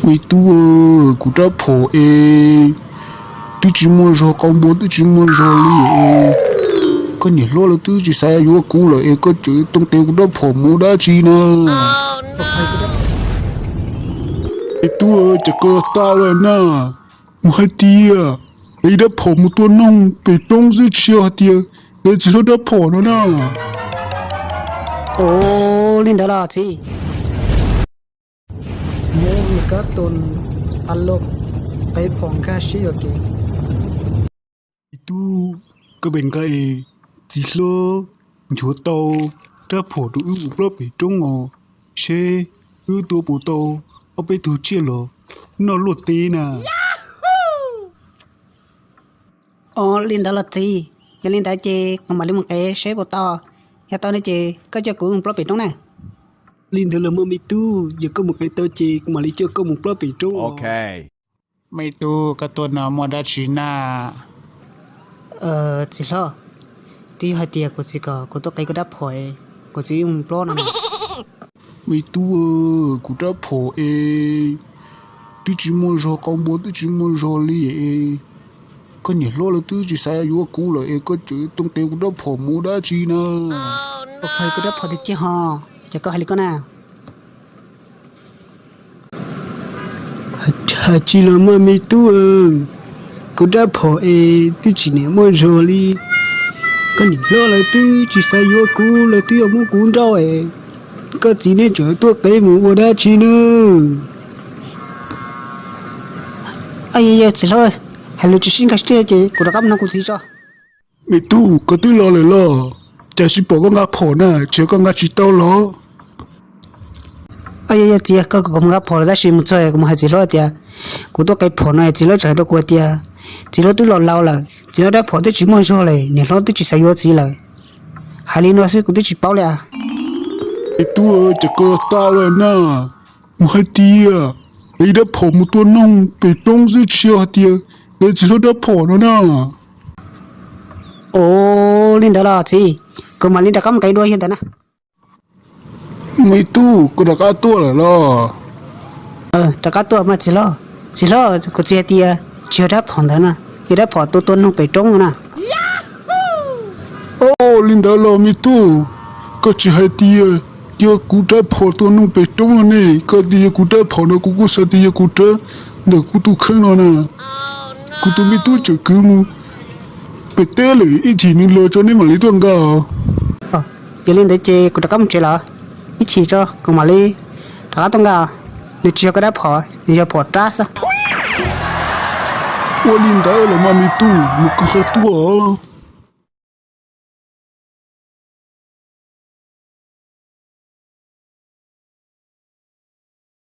Me tub, kuv rab phom es twb tsis muaj zog, qau npua twb tsis muaj zog li es koj niam hlob lawv twb tsis xav yuav kuv lawm es koj tseem tooj tes kuv rab phom mus ua dab tsi na? Me tub, cas koj tau lawm na? Mus hais tias ib rab phom mus tua noog pem roob xwb, tsis yog hais tias es txiv hlob rab phom no na. Ua li ntawd los txiv, muab nws kab toos a loj qe phom nkag siab yuam kev. Me tub, koj pem nqa es txiv hlob nchuav tau rab phom rau wb mus plob pem roob os, seb wb tua puas tau ob peb tug tsiaj los noj luaj teb na. Ua li ntawd los txiv, yog li ntawd ces kuv mam li mus qev seb puas tau. Yog tau no ces koj coj kuv mus plob pem roob na. Li ntawd los mas me tub, yog koj mus qev tau ces kuv mam li coj koj mus plob pem roob. Me tub, koj tuaj no muaj dab tsi na? Txiv hlob, twb yog hais tias kuv txiv kom kuv tuaj qev kuv rab phom, kuv txiv mus plob no. Me tub, kuv rab phom es twb tsis muaj zog, qau npua twb tsis muaj zog li es koj niam hlob lawv twb tsis xav yuav kuv lawm es koj tseem tooj tes kuv rab phom mus ua dab tsi na? Kuv rab phom tiag tiag ho, cas koj hais li koj na? Hais tsis los mas me tub, kuv rab phom es twb tsis niam muaj zog li, koj niam hlob lawv twb tsis xav yuav kuv, lawv twb yuav muab kuv nrauj es koj txiv neb tseem tuaj qev mus ua dab tsi nawb? Yog txiv hlob, hais lus tsis sib nkag siab ces kuv rov qab mus nrog kuv txiv tso. Me tub, koj twb los lawm los? Cas tsis pom koj nqa phom na, tsis yog koj nqa tsis tau los? Yog txiv, koj kom kuv nqa phom los tab sis mus txog kuv mus hais txiv hlob tias kuv tuaj qev phom no, txiv hlob tseem hais rau kuv tias txiv hlob twb los laus lawm, txiv hlob rab phom twb tsis muaj zog lawm, niam hlob twb tsis xav yuav txiv lawm. Hais li no xwb kuv twb tsis paub li as. Me tub, cas koj tau lawm na? Mus hais tias ib rab phom mus tua noog pem roob xwb, tsis yog hais tias es txiv hlob rab phom no na. Ua li ntawd los txiv, kuv mam li rov qab mus qev dua yog ntawd na. Me tub, koj rov qab tuaj lawm los? Rov qab tuaj mas txiv hlob. Txiv hlob, kuv txiv hais tias tsis yog rab phom ntawd na, yog rab phom tua tua noog pem roob no na. Ua li ntawd los me tub, koj tsis hais tias yog kuv rab phom tua noog pem roob no ne, koj tias yog kuv rab phom no kuv kuj xav tias yog kuv rab ntawm kuv tus kheej no na. Kuv tus me tub tseem kwv mus pem teb lawm, ib chim nws los tso neb mam li tuaj nqa. Yog li ntawd ces kuv rov qab mus tsev lawm, ib chim tso kuv mam li rov qab tuaj nqa. Nws tsis yog koj rab phom, nws yog phom rab xwb. Ua li ntawd los mas me tub, mus koj ho tuaj.